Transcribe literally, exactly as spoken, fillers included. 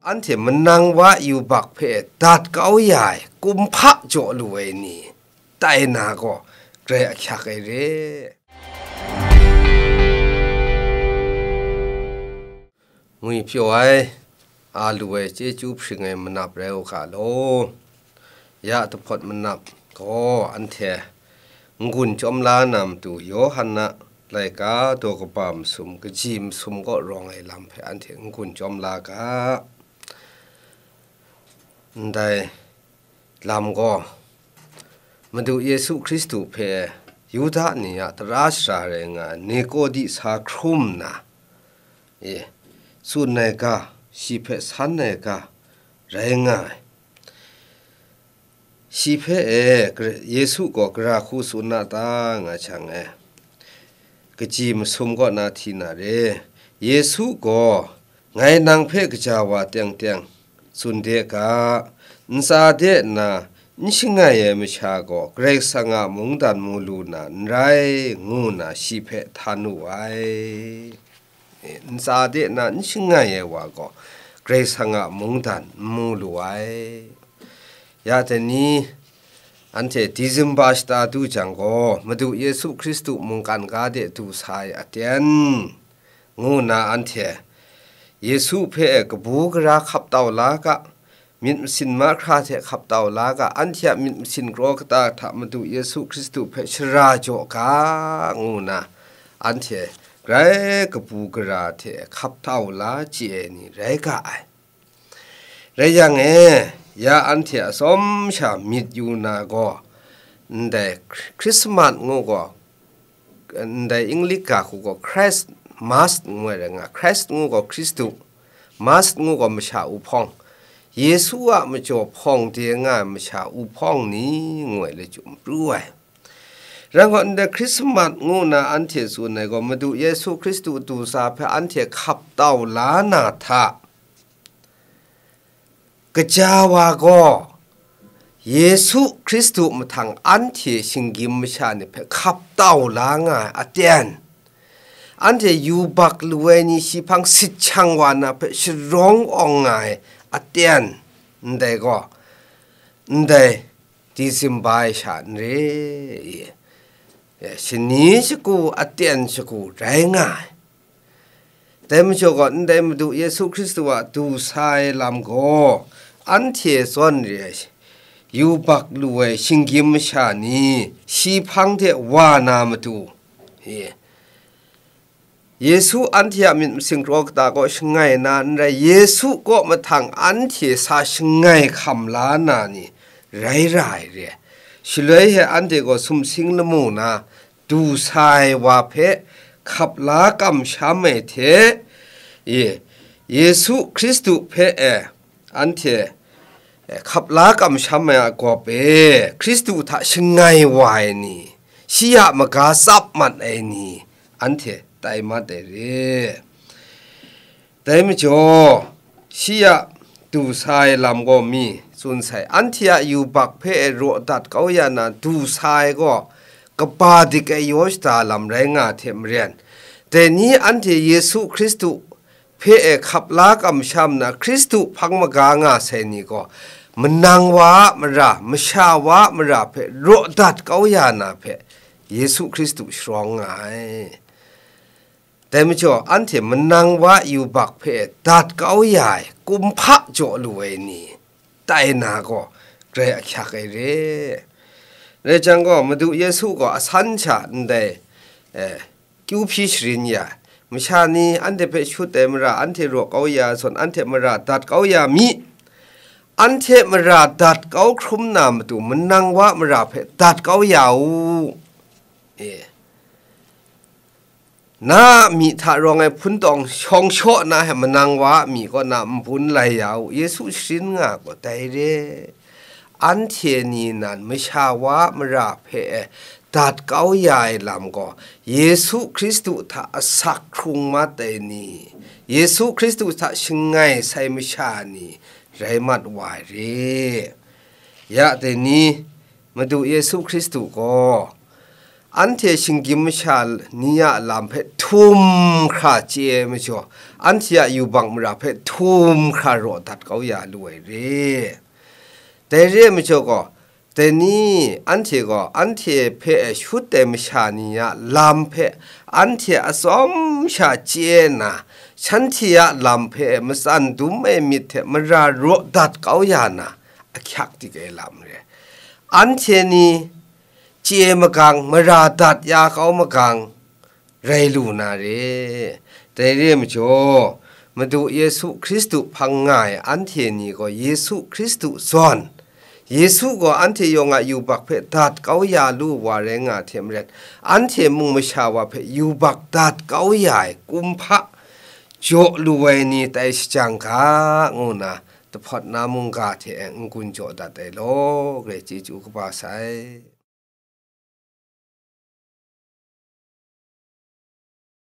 anhte manang wa yubak hpe dat kau ya ai kumhpa jaw lu ai ni tai na gaw, grai ahkyak ai re. Ngwi pyaw ai, a lu ai, chyeju hpring ai manap rai u ga law. Ya jahpawt manap gaw anhte n-gun chyawm la na matu, Yawhan a laika daw kaba masum, kaji masum kaw rawng ai lam hpe anhte n-gun chyawm la ga. Ndai lam gaw, Madu Yesu Hkristu hpe Yuda ni a tara shara rai nga ai Nikodi sa hkrum nna, e, tsun ai ga, shi hpe san ai ga rai nga ai. Shi hpe, e, Yesu gaw gara hku tsun na ta, nga jang e, kaji masum kaw na hti na re. Yesu gaw, "Ngai nang hpe kaja wa teng teng tsun de ga, ntsa de nna n shangai ai masha gaw Karai Kasang a mungdan mu lu na n rai," ngu nna shi hpe htan wu ai. E, ntsa de nna n shangai ai wa gaw Karai Kasang a mungdan n mu lu ai. Ya dai ni, anhte Disemba shata du jang gaw, Madu Yesu Hkristu mungkan ga de du sa ai aten, ngu nna anhte Yesu hpe kabu gara hkap tau la ga, myit masin mahkra hte hkap tau la ga, anhte a myit masin kraw kata hta Madu Yesu Hkristu hpe shara jaw ga, ngu nna anhte grai kabu gara hte hkap tau la chye ai ni rai ga ai. Rai yang e, ya anhte atsawm sha myit yu na gaw, ndai Christmas ngu gaw, ndai English ga hku gaw Christ Mass ngu ai rai nga, Christ ngu gaw Hkristu, Mass ngu gaw masha uhpawng, Yesu a majaw hpawng de nga ai masha uhpawng ni ngu ai lachyum pru ai. Rai gaw, ndai Christmas ngu nna anhte tsun ai gaw, Madu Yesu Hkristu du sa hpe anhte hkap tau la na hta, kaja wa gaw Yesu Hkristu mahtang anhte shinggyim masha ni hpe hkap tau la nga ai aten, anhte yubak lu ai ni shi hpang sit shang wa na hpe sharawng awng nga ai aten, ndai gaw, ndai Disemba ai sha n re i, e, shani shagu aten shagu rai nga ai. Dai majaw gaw, ndai Madu Yesu Hkristu a du sa ai lam gaw, anhte zawn re ai, yubak lu ai shinggyim masha ni shi hpang de wa na matu, e, Yesu anhte a myit masin kraw kata kaw shangai na n rai, Yesu kaw mahtang anhte sa shangai hkam la na ni rai ra ai re. Shaloi he anhte gaw sumsing lamu na du sa ai wa hpe hkap la kamsham ai hte, e, Yesu Hkristu hpe, e, anhte, e, hkap la kamsham ai a gawp e, Hkristu hta shangai wa ai ni, shi a maga tsap mat ai ni, anhte tai mat ai re. Dai majaw, shi a du sa ai lam gaw mi tsun sai, anhte a yubak hpe e raw dat kau ya na du sa ai gaw, kaba dik ai yaw shada lam rai nga hte maren, dai ni anhte Yesu Hkristu hpe e hkap la kamsham na Hkristu hpang maga nga sai ni gaw, manang wa a mara, masha wa a mara hpe raw dat kau ya na hpe Yesu Hkristu sharawng nga ai. Dai majaw, anhte manang wa yubak hpe e dat kau ya ai kumhpa jaw lu ai ni tai na gaw, grai ahkyak ai re. Rai jang gaw, Madu Yesu gaw asan sha ndai, eh, kyu hpyi sharin ya ai, masha ni anhte hpe shut ai mara, anhte raw kau ya ai zawn, anhte mara dat kau ya mi. Anhte mara dat kau hkrum na matu, manang wa mara hpe dat kau ya u. E. Na a myi hta rawng ai hpun tawng shawng shaw na he manang wa a myi kaw na nbun lai ya u, Yesu sharin nga gaw dai re. Anhte ni nan masha wa a mara hpe e dat kau ya ai lam gaw, Yesu Hkristu hta asak hkrung mat ai ni, Yesu Hkristu hta shangai sai masha ni rai mat wa ai re. Ya dai ni, Madu Yesu Hkristu gaw anhte shinggyim masha ni a lam hpe htum hkra chye ai majaw, anhte a yubak mara hpe htum hkra raw dat kau ya lu ai re. Dai re ai majaw gaw, dai ni anhte gaw anhte hpe shut ai masha ni a lam hpe anhte atsawm sha chye nna, shanhte a lam hpe matsan dum ai myit hte mara raw dat kau ya na, ahkyak dik ai lam re. Anhte ni chye magang, mara dat ya kau magang, rai lu na re. Dai re ai majaw, Madu Yesu Hkristu hpang nga ai anhte ni gaw Yesu Hkristu zawn, Yesu gaw anhte yawng a yubak hpe dat kau ya lu wa rai nga hte maren, anhte mung masha wa hpe yubak dat kau ya ai kumhpa jaw lu ai ni tai shajang ga, ngu na, dahpawt na mungga hte n-gun jaw dat ai law, grai chyeju kaba sai.